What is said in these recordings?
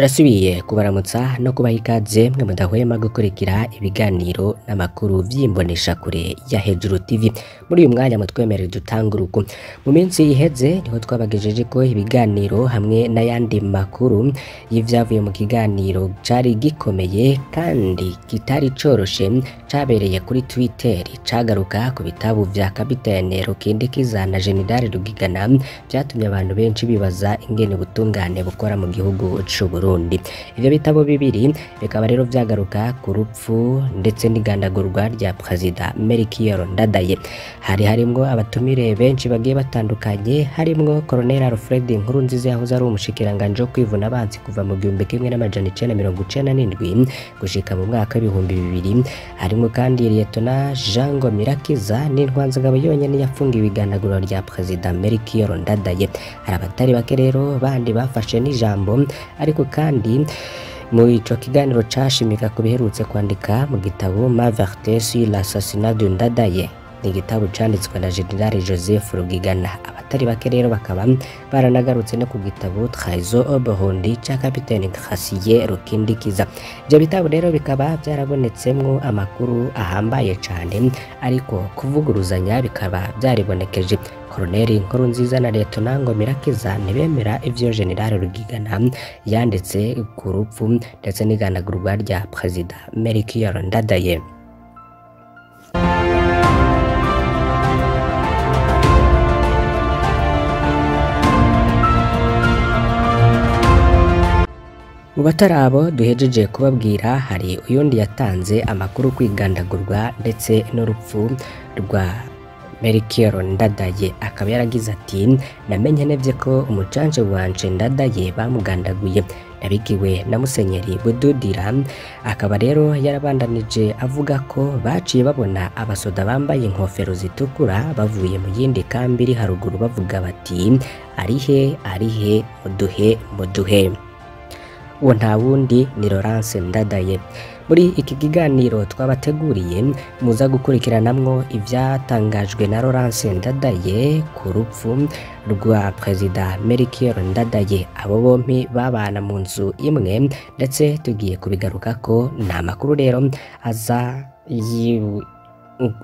Turasubiye kubaramutsa no kubaha ikaze mwe mudahwema gukurikira ibiganiro n'amakuru vy'imboneshakure ya Hejuru TV. Muri uyu mwanya mutwemerere dutanguruku. Mu minsi iheze niho twabagejeje ko ibiganiro hamwe n'ayandi makuru y'ivyavuye mu kiganiro cari gikomeye kandi kitari coroshe cabereye kuri Twitter, cagaruka ku bitabu vya Kapitene Rukindikiza na General Rugigana vyatumye abantu benshi bibaza ingene ubutungane bukora mu gihugu c'u Burundi. Ivyo bitabo bibiri bikaba rero vyagaruka ku rupfu ndetse n'igandagurwa rya Perezida Melchior Ndadaye. Hari harimwo abatumire benshi bagiye batandukanye, harimwo Colonel Alfred Nkurunziza yahoze ari umushikiranganje wo kwivuna abansi kuva mu 1997 gushika mu mwaka w'ibihumbi 2000. Harimwo kandi Lieutenant Jean Ngomirakiza n'intwanzangabo yonyene yafungiwe igandagurwa rya Perezida Melchior Ndadaye. Hari abatari bake rero bandi bafashe n'ijambo, ariko kandi mu ico kiganiro cashimika ku biherutse kwandika mu gitabo Ma vérité sur l'assassinat de Ndadaye, ni igitabo canditswe na General Joseph Rugigana. Abatari bake rero bakaba baranagarutse no ku gitabo Trahison au Burundi ca Kapitene Gratien Rukindikiza. Ivyo bitabo rero bikaba vyarabonetsemwo amakuru ahambaye cane, ariko kuvuguruzanya bikaba vyaribonekeje. Colonel Nkurunziza na Lieutenant Ngomirakiza ntibemera ivyo General Rugigana yanditse ku rupfu ndetse n'igandagurwa rya Perezida Melchior Ndadaye. Mu batari abo duhejeje kubabwira, hari uyundi yatanze amakuru kwigandagurwa ndetse n'urupfu rwa Melchior Ndadaye. Akaba yaragize ati: namenye nevye ko umucanje wanje Ndadaye bamugandaguye, nabigiwe na Musenyeri Bududira. Akaba rero yarabandanije avuga ko baciye babona abasoda bambaye inkofero zitukura bavuye mu yindi kambi iri haruguru, bavuga bati: arihe arihe, muduhe muduhe. Uwo nta wundi ni Laurence Ndadaye. Muri iki kiganiro twabateguriye muza gukurikiranamwo ivyatangajwe na Laurence Ndadaye ku rupfu rwa Perezida Melchior Ndadaye. Abo bompi babana mu nzu imwe, ndetse tugiye kubigarukako. Ni amakuru rero aza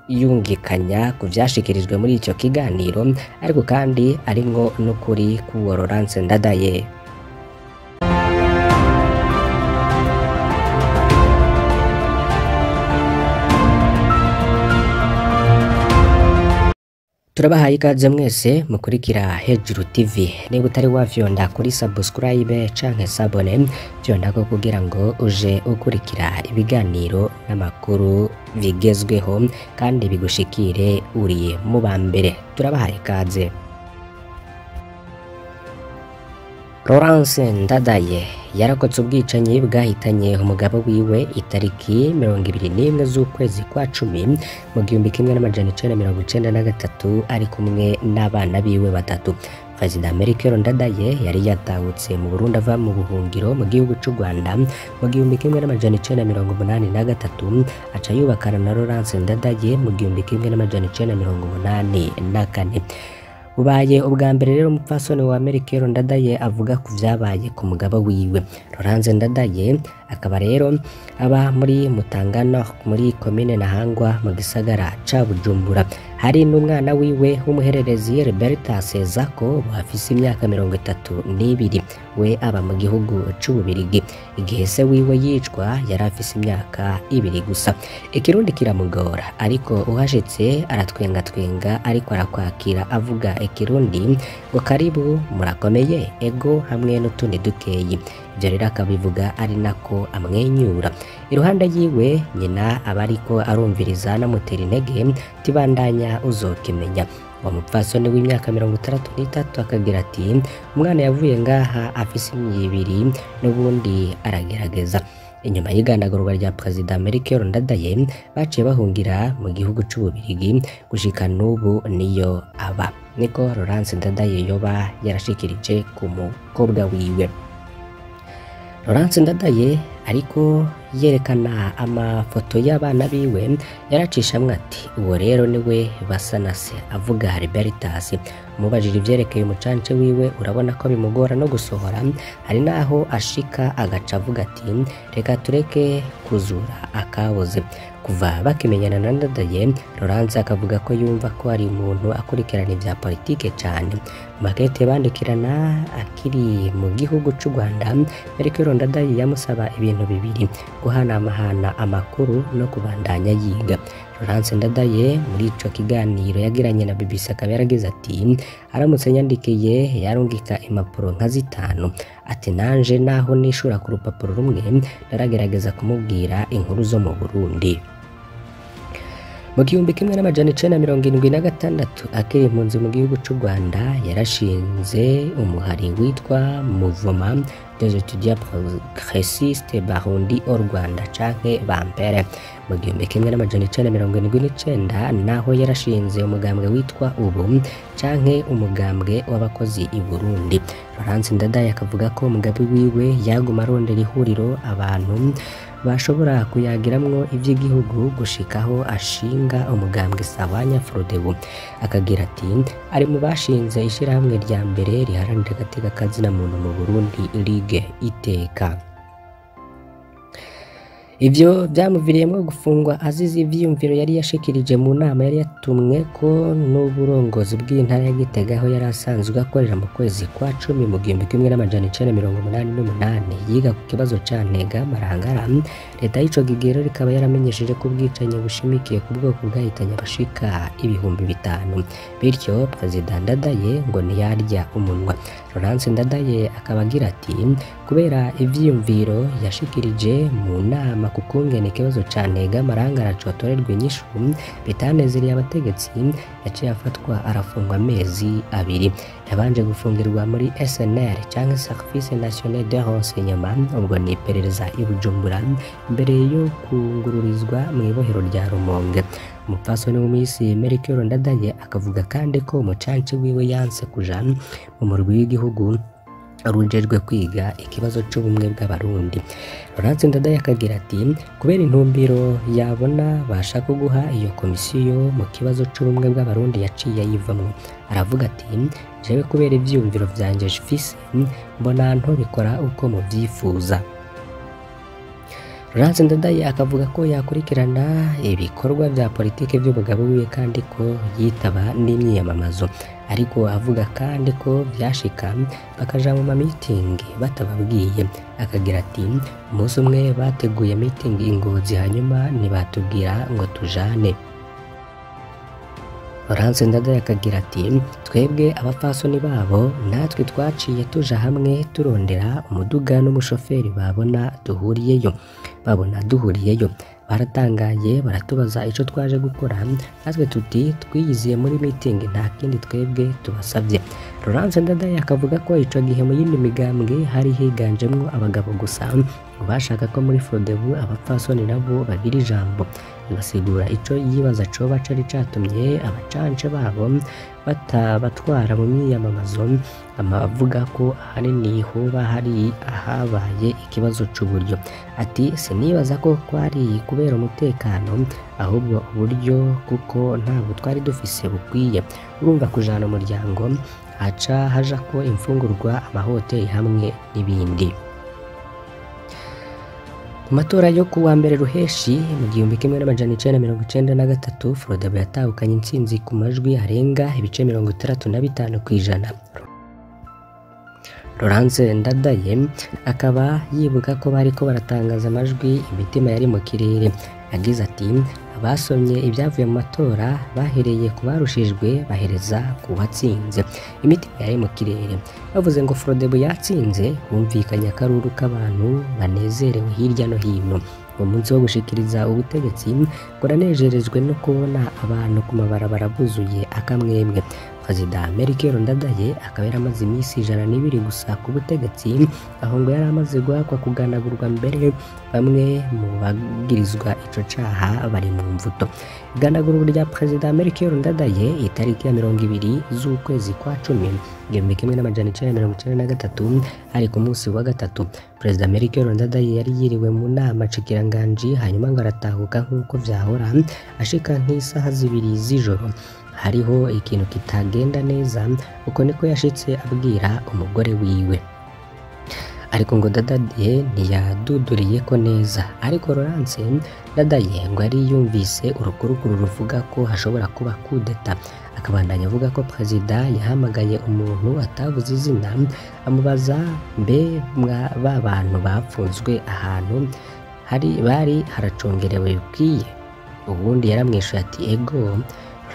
yungikanya ku vyashikirijwe muri ico kiganiro, ariko kandi arimwo n'ukuri k'uwo Laurence Ndadaye. Turabahaye ikaze mwese mukurikira Hejuru TV. Niba utari wafyonda kuri subscribe canke s'abonner, fyonda ko kugira ngo uje ukurikira ibiganiro n'amakuru bigezweho kandi bigushikire uriye mu ba mbere. Turabahaye ikaze. Laurence Ndadaye yarakotse ubwicanyi bwahitanye umugabo wiwe itariki 21 z'ukwezi kwa 10 mu 1993 ari kumwe n'abana biwe batatu. Perezida Melchior Ndadaye yari yatahutse mu Burundi ava mu buhungiro mu gihugu c'u Rwanda mu 1983, aca yubakana na Laurence Ndadaye mu 1984. Bubaye ubwa mbere rero umupfasoni wa Melchior Ndadaye avuga ku vyabaye ku mugabo wiwe. Laurence Ndadaye akaba rero aba muri Mutangano muri komine Ntahangwa mu gisagara ca Bujumbura. Hari n'umwana wiwe w'umuhererezi Roberta Sezako afise imyaka 32, we aba mu gihugu c'Ububirigi. Igihe se wiwe yicwa yari afise imyaka 2 gusa. Ikirundi kiramugora, ariko uhashitse aratwengatwenga, ariko arakwakira avuga ikirundi ngo karibu, murakomeye, ego, hamwe n'utundi dukeyi. Ivyo rero akabivuga ari nako amwenyura. Iruhande yiwe nyina aba ariko arumviriza anamutera intege, tibandanya uzokimenya. Uwo mupfasoni w'imyaka 63 akagira ati: umwana yavuye ngaha afise imyibiri n'ubundi aragerageza. Inyuma y'igandagurwa rya Perezida Melchior Ndadaye baciye bahungira mu gihugu c'Ububirigi, gushika n'ubu niyo aba. Niko Laurence Ndadaye yoba yarashikirije ku mukobwa wiwe. Laurence Ndadaye Ariko yerekana amafoto y'abana biwe yaracishamwe ati uwo rero niwe basa na se, avuga Libertas. Umubajije ivyerekeye umucance wiwe urabona ko bimugora no gusohora, hari naho ashika agaca avuga ati reka tureke kuzura akaboze. Kuva bakimenyana na Ndadaye, Laurence akavuga ko yumva ko ari umuntu akurikirana ivya politike cane. Makete bandikirana akiri mu gihugu c'u Rwanda, Melchior Ndadaye yamusaba ibintu bibiri: guhanamahana amakuru no kubandanya yiga. Laurence Ndadaye muri ico kiganiro yagiranye na BBC akaba yaragize ati aramutse yandikiye yarungika impapuro nka 5, ati nanje naho nishura ku rupapuro rumwe naragerageza kumubwira inkuru zo mu Burundi. Mu 1976 akiri impunzi mu gihugu c'u Rwanda yarashinze umuhari witwa Mouvement des étudiants progressistes Barundi au Rwanda canke Bampere. Mu 1979 naho yarashinze umugambwe witwa Ubu canke umugambwe w'abakozi i Burundi. Laurence Ndadaye akavuga ko umugabi wiwe yaguma arondera ihuriro abantu bashobora kuyagiramwo ivy'igihugu gushikaho ashinga umugambwe Sawanya Frodebu. Akagira ati ari mu bashinze ishirahamwe rya mbere riharanira agateka kazina muntu mu Burundi, Ligue Iteka. Ivyo vyamuviriyemwo gufungwa azize ivyiyumviro yari yashikirije mu nama yari yatumwe ko n'uburongozi bw'intara ya Gitega aho yari asanzwe akorera mu kwezi kwa 10 mu 1988 yiga ku kibazo ca Ntega Marangara. Leta y'ico gigero rikaba yaramenyesheje ko ubwicanyi bushimikiye ku bwoko bwahitanye abashika 5000, bityo Perezida Ndadaye ngo ntiyarya umunwa. Laurence Ndadaye akaba agira ati kubera ivyiyumviro yashikirije mu nama kukungene ikibazo ca Ntega Marangara cotorerwa inyishu bitanezereye abategetsi, yaciye afatwa arafungwa amezi 2. Yabanje gufungirwa muri SNR canke Service National de Renseignement, ubwo ni iperereza i Bujumbura, mbere yo kungururizwa mu ibohero rya Rumonge. Umupfasoni w'umwisi Melchior Ndadaye akavuga kandi ko umucanci wiwe yanse kuja mu murwi w'igihugu rujejwe kwiga ikibazo c'ubumwe bw'Abarundi. Laurence Ndadaye akagira ati kubera intumbiro yabona bashaka guha iyo komisiyo mu kibazo c'ubumwe bw'Abarundi yaciye ayivamwo. Aravuga ati jewe kubera ivyiyumviro vyanje mfise mbona ntobikora uko muvyifuza. Laurence Ndadaye akavuga ko yakurikirana ibikorwa vya politike vy'umugabo wiwe kandi ko yitaba n'imyiyamamazo, ariko avuga kandi ko vyashika bakaja mu mamitingi batababwiye. Akagira ati umunsi umwe bateguye mitingi i Ngozi hanyuma ntibatubwira ngo tujane. Laurence Ndadaye akagira ati twebwe abapfasoni babo natwe twaciye tuja hamwe turondera umuduga n'umushoferi babona duhuriyeyo baratangaye baratubaza ico twaje gukora, natwe tuti twiyiziye muri meeting nta kindi twebwe tubasavye. Laurence Ndadaye akavuga ko ico gihe mu yindi migambwe hari higanjemwo abagabo gusa, bashaka ko muri Frodebu abapfasoni nabo bagira ijambo. Basigura ico yibaza coba cari catumye abacance babo batabatwara mu myiyamamazo, amavuga ko ahanini hoba hari ahabaye ikibazo c'uburyo. Ati sinibaza ko kwari kubera umutekano ahubwo uburyo, kuko ntabwo twari dufise bukwiye. Urumva kujana umuryango haca haja ko imfungurwa, amahoteli hamwe n'ibindi. Mu matora yo kuwa mbere ruheshi mu 1993 Frodebu yatahukanye intsinzi ku majwi arenga ibice 65%. Laurence Ndadaye akaba yibuka ko bariko baratangaza amajwi imitima yari mu kirere. Yagize ati abasomye ibyavuye mu matora bahereye ku barushijwe bahereza ku watsinze, imitima yari mu kirere. Bavuze ngo Frodebu yatsinze, humvikanye akaruru k'abantu banezerewe hirya no hino. Uwo munsi wo gushikiriza ubutegetsi ngo nanejerejwe no kubona abantu ku mabarabara buzuye akamwemwe. Perezida Melchior Ndadaye akaba yaramaze iminsi 102 gusa ku butegetsi, aho ngo yari amaze guhakwa kuganagurwa mbere bamwe mu bagirizwa ico caha bari mu mvuto. Iganagurwa rya Perezida Melchior Ndadaye itariki ya 20 z'ukwezi kwa 10 1993 ari ku munsi wa gatatu. Perezida Melchior Ndadaye yari yiriwe mu nama nshikiranganji, hanyuma ngo aratahuka nk'uko vyahora ashika nk'isaha 2 z'ijoro. Hariho ikintu kitagenda neza, uko niko yashitse abwira umugore wiwe. Ariko ngo Ndadaye ntiyaduduriye ko neza. Ariko Laurence Ndadaye ngo yari yumvise urukurukuru ruvuga ko hashobora kuba kudeta. Akabandanya avuga ko perezida yahamagaye umuntu atavuze izina amubaza mbe ba bantu bapfunzwe ahantu hari bari haracungerewe bikwiye. Ubundi yaramwishuye ati ego.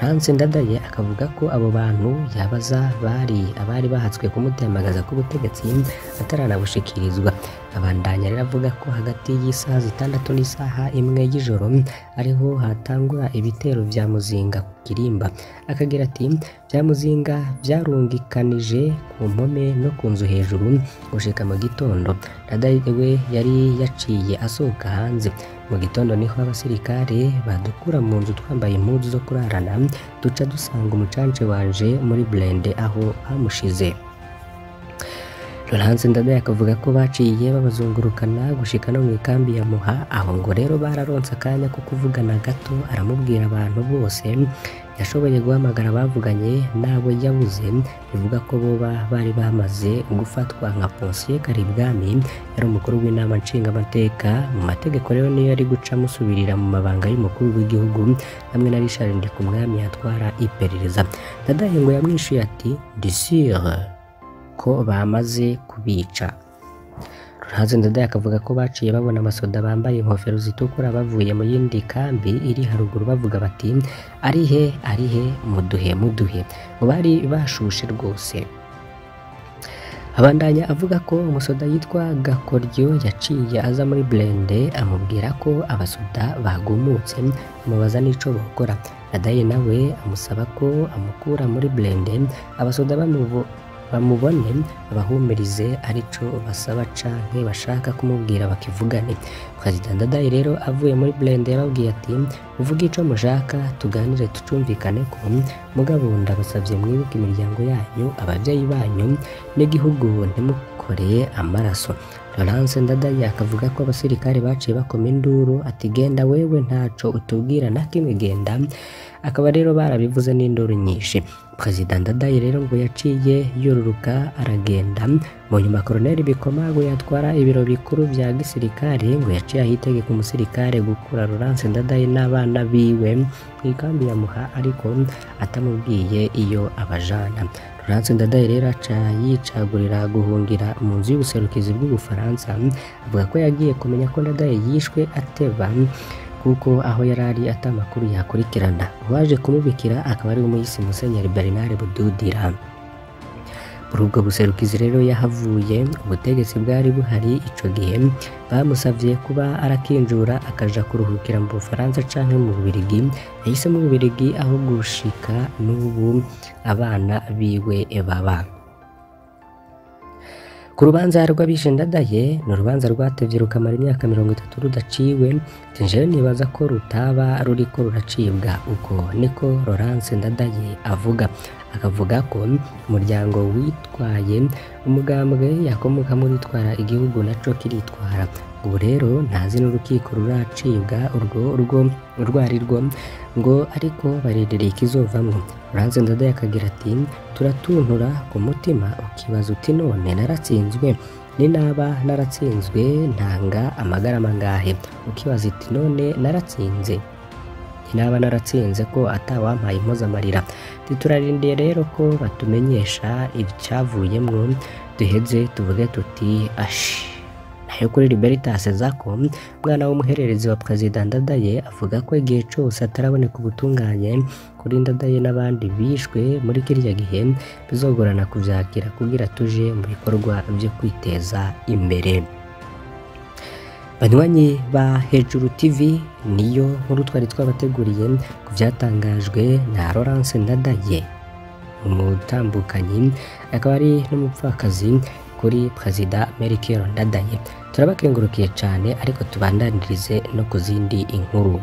Laurence Ndadaye akavuga ko abo bantu yabaza bari abari bahatswe kumutemagaza ku butegetsi ataranabushikirizwa. Abandanya rero avuga ko hagati y'isaha 6 n'isaha 1 y'ijoro ariho hatangura ibitero vya Muzinga ku Kirimba. Akagira ati vya Muzinga vyarungikanije ku mpome no ku nzu hejuru gushika mu gitondo. Ndadaye we yari yaciye asohoka hanze. Mu gitondo niho abasirikare badukura mu nzu twambaye impuzu zo kurarana, duca dusanga umucance wanje muri blende aho bamushize. Laurence Ndadaye akavuga ko baciye babazungurukana gushika no mu ikambi ya Muha, aho ngo rero bararonse akanya ko kuvugana gato, aramubwira abantu bose yashoboye guhamagara bavuganye n'abo yabuze, bivuga ko boba bari bamaze gufatwa nka Ponsier Karibwami yari umukuru w'inama nshingamateka. Mu mategeko rero niyo yari guca amusubirira mu mabanga y'umukuru w'igihugu hamwe na Richard Ndikumwami yatwara iperereza. Ndadaye ngo yamwishuye ati ndi sûr ko bamaze kubica. Laurence Ndadaye akavuga ko baciye babona amasoda bambaye inkofero zitukura bavuye mu yindi kambi iri haruguru bavuga bati arihe arihe muduhe muduhe, ngo bari bashushe rwose. Abandanya avuga ko umusoda yitwa Gakoryo yaciye aza muri blende amubwira ko abasoda bagumutse, amubaza n'ico bokora. Ndadaye nawe amusaba ko amukura muri blende abasoda bamubone abahumirize arico basaba canke bashaka kumubwira bakivugane. Perezida Ndadaye rero avuye muri blende yababwiye ati uvuge ico mushaka tuganire tucumvikane ko mugabo ndabasavye mwibuke imiryango yanyu, abavyeyi banyu n'igihugu, ntimukore amaraso. Laurence Ndadaye akavuga ko abasirikare baciye bakoma induru ati genda wewe ntaco utubwira na kimwe genda. Akaba rero barabivuze n'induru nyinshi. Perezida Ndadaye rero ngo yaciye yururuka aragenda. Mu nyuma Colonel Bikomagu yatwara ibiro bikuru vya gisirikare ngo yaciye ahitegeka umusirikare gukura Laurence Ndadaye n'abana biwe mu ikambi ya Muha, ariko atamubwiye iyo abajana. Laurence Ndadaye rero aca yicagurira guhungira mu nzu y'ubuserukizi bw'Ubufaransa. Avuga ko yagiye kumenya ko Ndadaye yishwe ateba kuko aho yarari atamakuru yakurikirana. Uwaje kumubikira akaba ari umuyisi Musenyeri Bernard Bududira. Muri ubwo buserukizi rero yahavuye ubutegetsi bwari buhari ico gihe bamusavye kuba arakinjura akaja kuruhukira mu Bufaransa canke mu Bubiligi. Yahise mu Bubiligi aho gushika n'ubu abana biwe baba. Ku rubanza rw'abishe Ndadaye ni urubanza rwatevye rukamara imyaka 30 rudaciwe. Jewe nibaza ko rutaba ruriko ruracibwa, uko niko Laurence Ndadaye avuga. Akavuga ko umuryango witwaye umugambwe yakomoka muri twara igihugu naco kiritwara. Ubu rero ntazi n'urukiko ruracibwa urwo rwo urwarirwo ngo ariko bariririye ikizovamwo. Laurence Ndadaye akagira ati turatuntura ku mutima ukibaza uti none naratsinzwe, ni naba naratsinzwe ntanga amagara mangahe? Ukibaza iti none naratsinze, naba naratsinze ko atawampaye impozamarira. Turarindiye rero ko batumenyesha icyavuyemwo duheze tuvuge tuti ashi. Nayo kuri Libertas Zako, mwana w'umuhererezi wa Perezida Ndadaye, avuga ko igihe cose ataraboneka ubutunganye kuri Ndadaye n'abandi bishwe muri kiriya gihe bizogorana kuvyakira kugira tuje mu bikorwa vyo kwiteza imbere. Banywanyi ba Hejuru TV, niyo nkuru twari twabateguriye ku vyatangajwe na Laurence Ndadaye. umutambukanyi akaba ari n'umupfakazi kuri Perezida Melchior Ndadaye. Turabakengurukiye cane, ariko tubandanirize no ku zindi inkuru.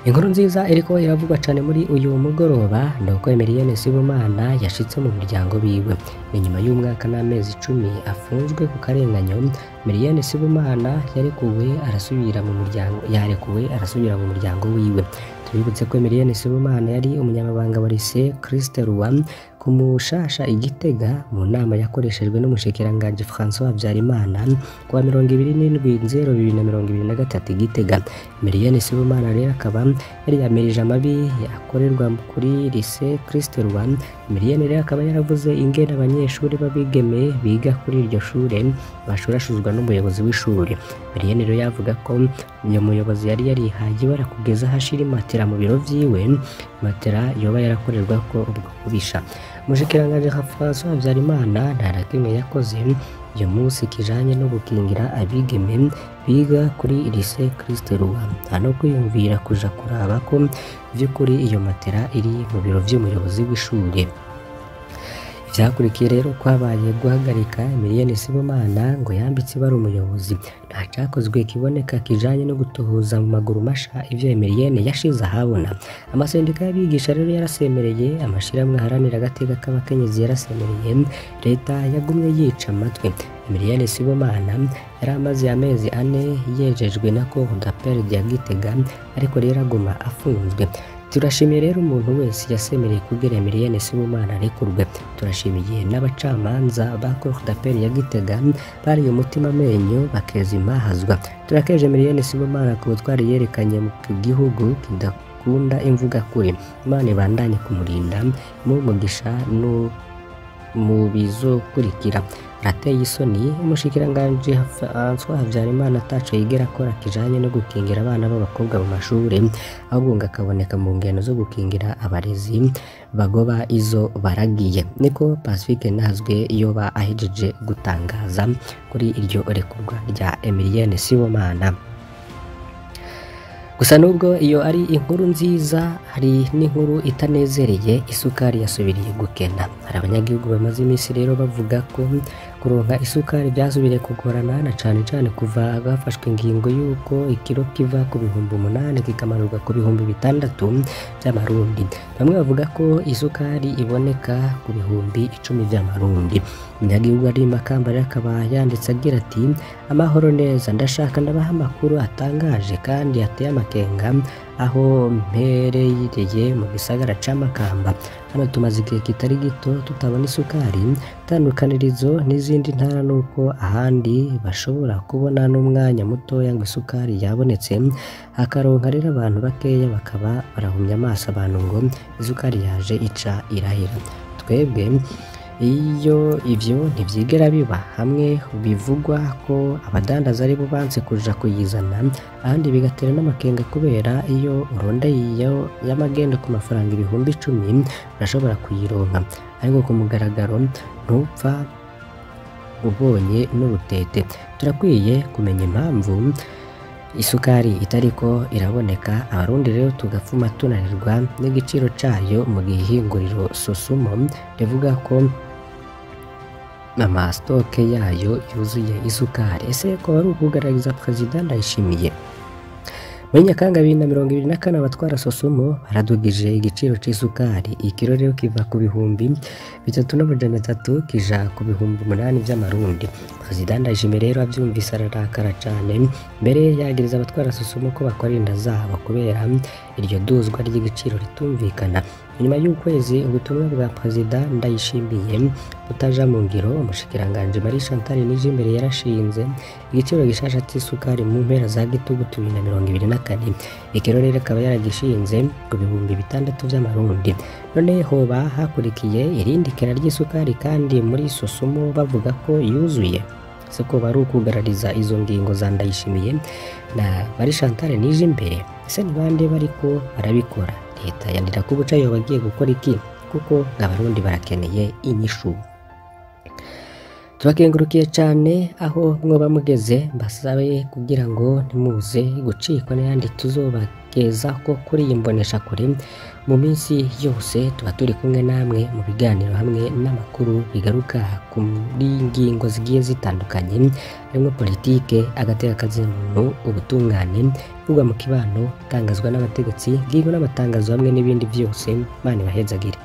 Inkuru nziza iriko iravugwa cane muri uyu mugoroba ni uko Emeryene Sibomana yashitse mu muryango wiwe. Ni nyuma y'umwaka n'amezi 10 afunzwe ku karenganyo. Emeryene Sibomana yarekuwe arasubira mu muryango, yarekuwe arasubira mu muryango wiwe. Tubibutse ko Emeryene Sibomana yari umunyamabanga wa Lycée Christ Roi ku Mushasha i Gitega mu nama yakoreshejwe n'umushikiranganji François Habyarimana kuwa 27/02/2023 i Gitega. Emeryene Sibomana rero akaba yari yamirije amabi yakorerwa kuri Lycée Christ Roi. Emeryene rero akaba yaravuze ingene abanyeshuri b'abigeme biga kuri iryo shure bashurashuzwa n'umuyobozi w'ishuri. Emeryene rero yavuga ko uyo muyobozi yari yarihaye ibara kugeza hashira imatera mu biro vyiwe, matera yoba yarakorerwa ko ubwo bubisha. Umushikiranganji François Habyarimana nta na kimwe yakoze uyu munsi kijanye no gukingira abigeme biga kuri Lycée Christ Roi, nta no kwiyumvira kuja kuraba ko vy'ukuri iyo matera iri mu biro vy'umuyobozi w'ishure. Ivyakurikiye rero kwabaye guhagarika Emeryene Sibomana ngo yambitse ibara umuyobozi. Nta cakozwe kiboneka kijanye no gutohoza mu maguru masha ivyo Emeryene yashize ahabona. Amasendika y'abigisha rero yarasemereye, amashirahamwe aharanira agateka k'abakenyezi yarasemereye, leta yagumye yica amatwi. Emeryene Sibomana yari amaze amezi 4 yejejwe na Cour d'appel ya Gitega, ariko rero aguma afunzwe. Turashimiye rero umuntu wese yasemereye kugira Emeryene Sibomana arekurwe. Turashimiye n'abacamanza ba Cour d'appel ya Gitega bariye umutima amenyo bakeza impahazwa. Turakeje Emeryene Sibomana ku butwari yerekanye mu gihugu kidakunda imvuga kuri. Imana ibandanye kumurinda mu mugisha no mu bizokurikira. Rateye isoni umushikiranganji François Habyarimana ataco yigera akora kijanye no gukingira abana b'abakobwa mu mashure, ahubwo ngo akaboneka mu ngendo zo gukingira abarezi bagoba izo baragiye. Niko Pacifique Ntazwe yoba ahejeje gutangaza kuri iryo rekurwa rya Emeryene Sibomana. Gusa nubwo iyo ari inkuru nziza, hari n'inkuru itanezereye. Isukari yasubiriye gukena. Hari abanyagihugu bamaze iminsi rero bavuga ko kuronka isukari byasubiriye kugorana, na cane cane kuva hafashwe ingingo y'uko ikiro kiva ku 8,000 kikamanurwa ku 6,000 by'amarundi. Bamwe bavuga ko isukari iboneka ku 10,000 by'amarundi. Umunyagihugu ari Makamba rero akaba yanditse agira ati: amahoro neza, ndashaka ndabaha amakuru atangaje kandi ateye amakenga aho mperereye mu gisagara ca Makamba. Hano tumaze igihe kitari gito tutabona isukari. Itandukanirizo n'izindi ntara nuko ahandi bashobora kubona n'umwanya mutoya ngo isukari yabonetse, hakaronka rero abantu bakeya bakaba barahumya amaso abantu ngo isukari yaje ica irahera. Twebwe iyo ivyo ntivyigera biba, hamwe bivugwa ko abadandaza ari bo banse kuja kuyizana, ahandi bigatera n'amakenga kubera iyo urondeye iyo y'amagendo ku mafaranga 10,000 urashobora kuyironka, ariko ku mugaragaro ntupfa ubonye n'urutete. Turakwiye kumenya impamvu isukari itariko iraboneka, abarundi rero tugapfuma tunanirwa n'igiciro cayo mu gihe ihinguriro Sosumo rivuga ko amastoke yayo yuzuye isukari. Ese ko ari ukugaragariza Perezida Ndayishimiye? Muri Nyakanga 2024 abatwara Sosumo baradugije igiciro c'isukari. Ikiro rero kiva ku 3,300 kija ku 8,000 vy'amarundi. Perezida Ndayishimiye rero avyumvise ararakara cane, mbere yagiriza abatwara Sosumo ko bakora inda zabo kubera iryo duzwa ry'igiciro ritumvikana. Nyuma y'ukwezi ubutumwa bwa Perezida Ndayishimiye butaja mu ngiro, umushikiranganji Marie Chantal Nijimbere yarashinze igiciro gishasha c'isukari mu mpera za Gitugutu 2024. Ikiro rero akaba yaragishinze ku 6,000 vy'amarundi. None hoba hakurikiye irindi kena ry'isukari kandi muri Sosumo bavuga ko yuzuye. Siko bari ukugarariza izo ngingo za Ndayishimiye na Marie Chantal Nijimbere? Ese ni bande bariko barabikora? Leta yandira ko ubuca yoba agiye gukora iki? Kuko abarundi barakeneye inyishu. Tubakengurukiye cyane aho mwoba mugeze, mbasabe kugira ngo ntimuze gucikwa n'ayandi tuzobageza ko kuri iyi mbonesha kure. Mu minsi yose tuba turi kumwe namwe mu biganiro hamwe n'amakuru bigaruka kuri ngingo zigiye zitandukanye, harimo politike, agateka k'akazina-muntu, ubutungane, ivugwa mu kibano, itangazwa n'abategetsi, ngingo n'amatangazo hamwe n'ibindi vyose. Imana ibahezagire.